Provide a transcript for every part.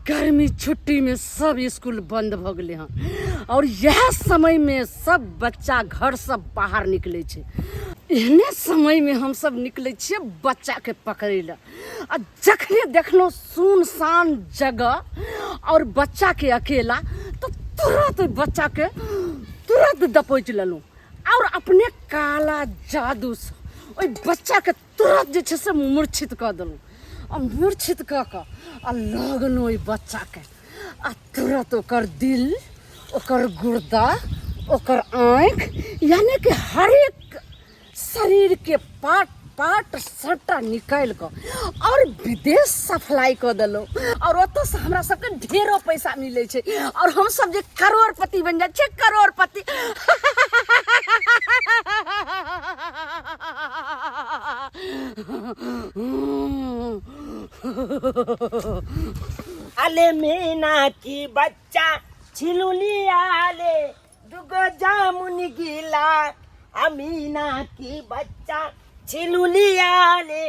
गर्मी छुट्टी में सब स्कूल बंद भ गेलै हँ और इएह समय में सब बच्चा घर से बाहर निकलै छै। एहने समय में हमसब निकलै छियै बच्चा के पकड़ै लए, आ जखने देखलहुँ सुनसान जगह और बच्चा के अकेला, तो तुरंत ओहि बच्चा के तुरंत दबोच लेलहुँ और अपने काला जादू से ओहि बच्चा के तुरंत जे छै से मूर्छित कऽ देलहुँ। आ मूर्छित कऽ कऽ आ लऽ गेलहुँ ओहि बच्चाके, आ तुरंत ओकर दिल, ओकर गुर्दा, ओकर आँखि, यानी कि हरेक शरीरके पार्ट पार्ट सबटा निकालि कऽ और विदेश सप्लाई कऽ देलहुँ। और ओतऽसँ हमरा सबके ढेरो पैसा मिलै छै और हमसब जे करोड़पति बनि जाइ छियै, करोड़पति। अले मीना की बच्चा छिलुली आले दुगो जामुन गिला, अमीना की बच्चा छिलुली आले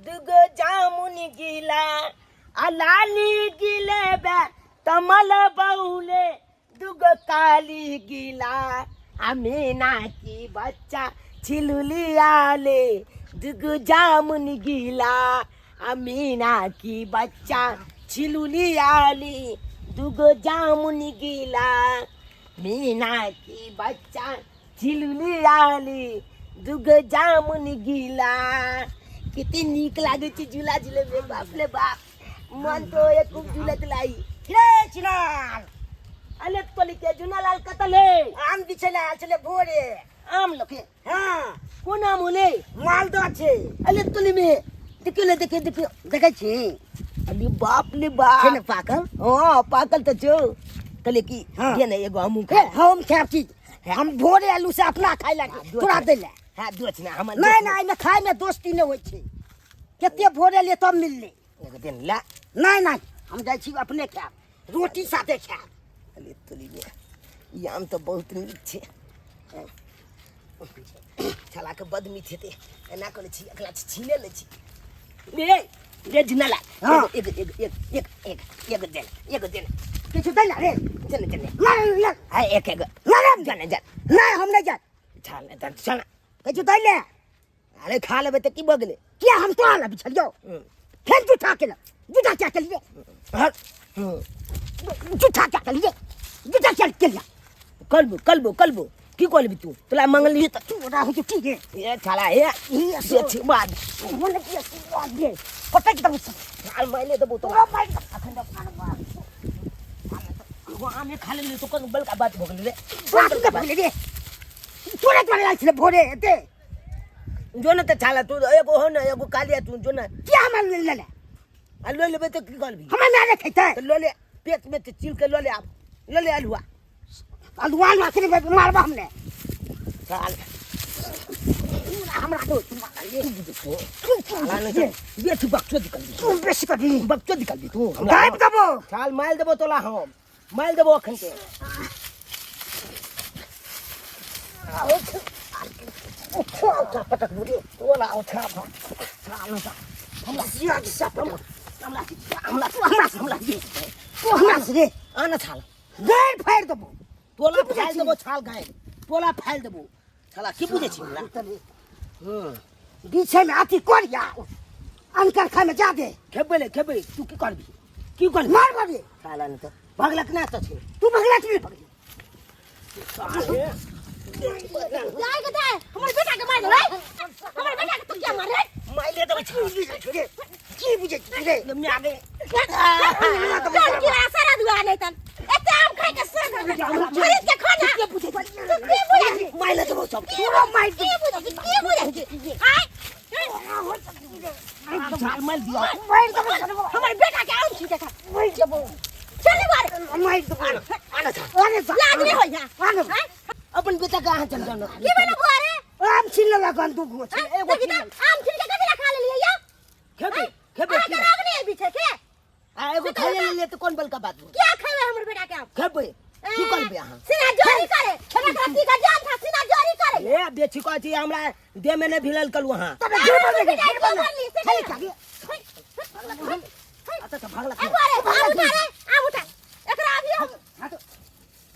दुगो जामुन गिला, आ लाली गिले बे तमल बौले दुगो काली गिला, अमीना की बच्चा छिलुली आले दुगो जामुन गिला, अमीना की बच्चा छिलुली आली दुगो जामुन गिला, मीना की बच्चा छिलुली आली दुगो जामुन गिला। किती नीक लागै छै झूला झूलैमे, बाप रे बाप, मन तो होइए खूब झूलैत लाई। रे चिनार अले तोली के झूनालाल कतऽ ले? आम बिछै लए आयल छलै भोरे। आम लके? हाँ। कोन आम होले? मालदह छै। अले तोली में देखियो ले, देखियो देखियो। देखै छी? अरे बाप रे बाप। छै ने पाकल? हाँ पाकल तऽ छौ। कहलियै कि हाँ। दे ने एगो हमहूँ ए, खायब। हम खायब चीज, हम भोरे आलू से अपना खाय लए, हाँ, तोरा दै लए। हाँ, दोस्त ना, हमर नहि, दोस्त नहि, एहिमे खायमे दोस्ती नहि होइ छै। कते भोरे एलियै तब मिललै। एगो दिन ला। नहि नहि, हम जाइ छी अपने खायब, रोटी साथे खायब। अरे तोरी बे, ई आम तऽ बहुत नीक छै। छला के बद मीठ हेतै। एना करै छी, एकरा छीने लै छी। रे रे झिनाला। हाँ। एगो, एगो, एगो, एक, एक, एगो देन, एगो देन। किछु दै ला रे। जने, जने। ला, ला, ला। हाँ, एक, एगो। ला, ला। जने, जने। नहि, हम नहि जायब। छाल, नहि, चल। किछु दै ले। अरे खा लेबै तऽ की भऽ गेलै? किया हम तोरा लए बिछलियौ? फेर जूठा केलक। जूठा क्या केलियै? हँ। जूठा क्या केलियै? जूठा क्या केलियै? कलबो, कलबो, कलबो। की कहलबी तू? तोरा मंगली तऽ तू ओकरा होइ छौ की गे? ए छाला, ए, ई से छी बात। मन की बात गे? पटक देबौ सब। छाल मारि देबौ तोरा। तोरा मारि देबौ। अखन तऽ एगो आमे खा लेली तऽ कोन बड़का बात भऽ गेलै रे? तोरा की भऽ गेलै रे? तोरे तोरे आयल छलै भोरे एते। जो ने तऽ छाला तू एगो हो ने एगो कालिया तू जो ने। किया हमरा ले ले? आ लऽ लेबै तऽ की करबी? हमरा माय नहि खैतै। तऽ लऽ ले, पेट में तऽ चीर के लऽ ले, आब लऽ ले अल्हुआ। अल्हुआ अल्हुआ के मारबा हमने। साल। हमरा तो साला नहि छै। बेसी बकचोद निकलबी। तू बेसी करबी। बकचोद निकलबी तू। हमरा गायब देबो। साल मारि देबो तोला हम। मारि देबो अखन के। उठा उठा पटक बुढ़ी। तोला उठा हमरा सिया के साथ हमरा हमरा हमरा हमरा हमरा तू हमरा से रे। आना छाल। गारि फाड़ि देबो। तोला फाड़ि देबो छाल गारि। तोला फाड़ि देबो। छाला की बुझै छी हमरा? बीछे में अथी करिया अनकर खाय में जा दे। खेबै ले खेबै। तू की करबी? की करबी? मार मारी। छाला नहीं तो भगलक ना तो छे। तू भगलक नहीं भगली। जाय के जाय, हमर बेटा के मार देबै। हमर बेटा के तू क्या मारे? मार देबै छाल। की बुझै छी रे? की बुझै छी रे? माय गे। चल की सारा दुआ नहीं तन। एते आम खाय के सर खरीद के खा ना। की बुझै छी? तू की बुझै छी? मार देबौ सब। तोरा मार की बुझै छी? की बुझै छी? आय। छाल मार दियो। मार देबौ। हमर बेटा के आम छी के खा। मार देबौ। चल बारे। मार देबौ। आना छाल। आने जा। लाज नहीं होइया। आने। अपन बेटा के अहाँ चल जाओ ना। की भेलो बुआ रे? आम छीन लेलक हन दू गो। एगो देखी तऽ आम छीन के कथी ला खा लेलियै या? खेबै, खेबै, अहाँके राग नहि अइ पीछे के? आ एगो खा लेलियै तऽ कोन बड़का बात भेल? किया खेबै हमर बेटा के आम? खेबै। की करबै अहाँ? सिना जोरी करे। ए बेची कहै छी हमरा देह में नहि भिड़ल कलू अहाँ। तबे गिर बने गे, गिर बने। चल के अच्छा अच्छा, भागला। आबू रे, आबू उठा रे, आबू उठा। एकरा अभी हम हाँ तो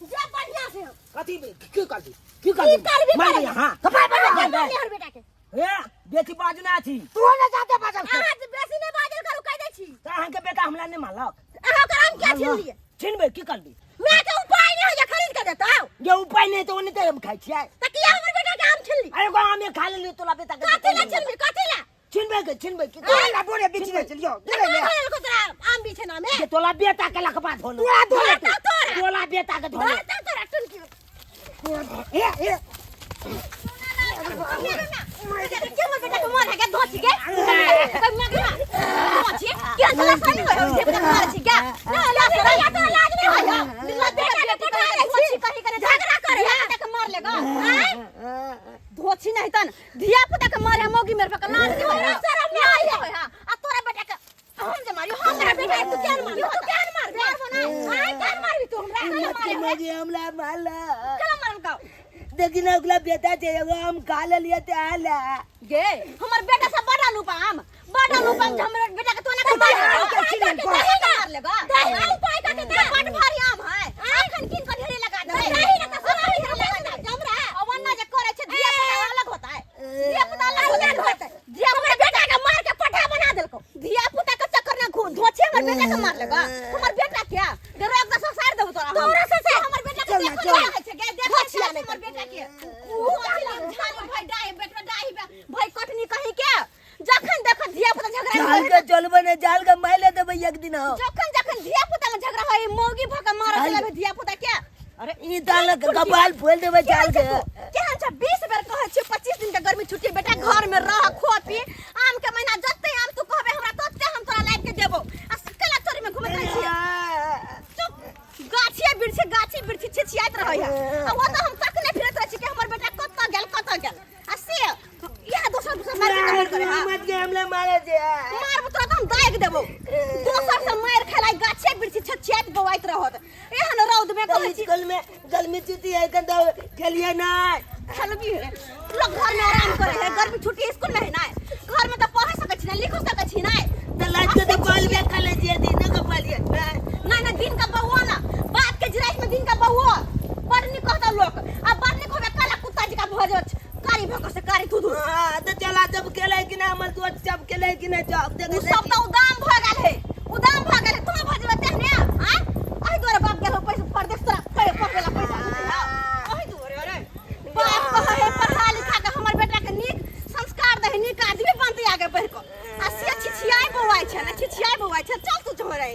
जे बढ़िया से हम। कथी की करबी, की करबी? की करबी? मार करबी? हां। कपार पर मार मार। मारली हर बेटा के। ए बेटी बाजना छी। तू ना जाते बाजल। अहाँ जे बेसी नहि बाजल करू, कहि दै छी। तऽ अहाँके बेटा हमरा नहि मारलक। अहाँ ओकर आम किया छीन लियै? छिनबै, की करबी? माय के उपाय नहि होइया, खरीद के देतौ। जे उपाय नहि तऽ ओने तऽ हम खाइ छियै। तऽ किया हमर बेटा के आम छिनली? अरे एगो आमे खा लेलियै तोरा बेटा के। कथी ला छिनली, कथी ला? छिनबै के, छिनबै के। तू ना बोरे बीच में चलियो। तऽ कहाँ खा लेलको तोरा आम बिछेना में? जे तोला बेटा के लखबा धोलो। तोरा धोले। धरता तोरा। तोला बेटा के धोले। धरता तोरा टुनकी। ए ए धोछी नहीं तन धिया पुता के मारे मौगी मेरे पर लाज नहीं होय, शरम नहीं होय। हां, आ तोरा बेटा के हम जे मारियो, हमरा बेटा के तू केन मारबी? तू केन मारबी? मारबो ना आय, केन मारबी तू हमरा? केन मारबी? मगे हमरा मारला। केन मारल का? देखी ना, ओकरा बेटा छै एगो, हम खा लेलियै तऽ आला। गे हमर बेटा सब बड़ा लूपा आम, बड़ा लूपा आम, हमर बेटा के तो ना आम के छिलल को। मार लेगा दही उपाय का के बड़ भारी आम है, अखन किन के ढेरी लगा दे। दही ना त सब ढेरी लगा दे हमरा अवन्ना जे करे छै। धिया पुता अलग होता है, धिया पुता अलग होता है। धिया हमर बेटा के मार के पठा बना देलको। धिया पुता के चक्कर में घूम धोछे हमर बेटा के मार लेगा। हमर बेटा क्या गे रोक दे, ससार देबो तोरा। तोरा ससार हमर बेटा के। चल ना, देखो चल। ना छै गे, देखो छै हमर बेटा के। ऊ झाड़ी भाई डाही बेटा, डाही भाई कटनी कहीं के। जखन देख धिया पुता झगड़ा जाल के चलबै ने, जाल के मारि देबै एक दिन हम। जखन जखन धिया पुता में झगड़ा होय, मौगी भ के मारत लगे धिया पुता के। अरे ई दाल के कपाल फोल देबै जाल के। केहन छै? 20 बेर कहै छियै, 25 दिन के गर्मी छुट्टी, बेटा घर में रह, खो पी। आम के महीना, जते आम तू कहबे हमरा तते हम तोरा लाबि के देबो, आ केला चोरी में घुमैत रहै छियै। चुप, गाछिए बिरछी, गाछी बिरछी छिछियाइत रहै है। आ ओ तऽ हम तकने फिरैत रहै छी कि हमर बेटा कतऽ गेल, कतऽ गेल, आ से इएह दोसर दोसर मारि के करे। हां, मत के हमरा मारे छै। मारबो तोरा तऽ हम दागि देबो। दोसर से मारि खेलाइ गाछे बिरछी छिछियाइत बौआइत रहत एहन रौद में। कहै छी स्कूल में गर्मी छुट्टी है कन तऽ खेलिए नहीं। खेलबी है? लोग घर में आराम करे है, गर्मी छुट्टी स्कूल में है ना, घर में तो पढ़ सकै छी ना, लिख सकै छी ना। तऽ लाज के तऽ बाल में खेले छियै, दिन के पालिए। नहीं नहीं, दिन का बहुआ ना बात के जिराइत में, दिन का बहुआ बड़ निक कहता लोग। आ बड़ निक होबे, काला कुत्ता जी का भऽ जात कारी भक से कारी धू धू। हाँ तऽ चला, जब खेले कि ना हमर दोस्त सब खेले कि ना, जब उ देखे। सब तऽ उदाम भऽ गेल है, उदाम भऽ गेल है। तू भऽ जेबे तेहने। आय एहि दुआरे बाप गेल हो पैसा परदेश, तोरा पढ़बै ला पैसा भेजै हौ एहि दुआरे। अरे बाप कहै है पढ़ा लिखा के हमर बेटा के नीक संस्कार दही, नीक आदमी बनतै आगे बढ़ि कऽ, आ से छिछियाइ बौआइ छै ने, छिछियाइ बौआइ छै। चल तू झोरे।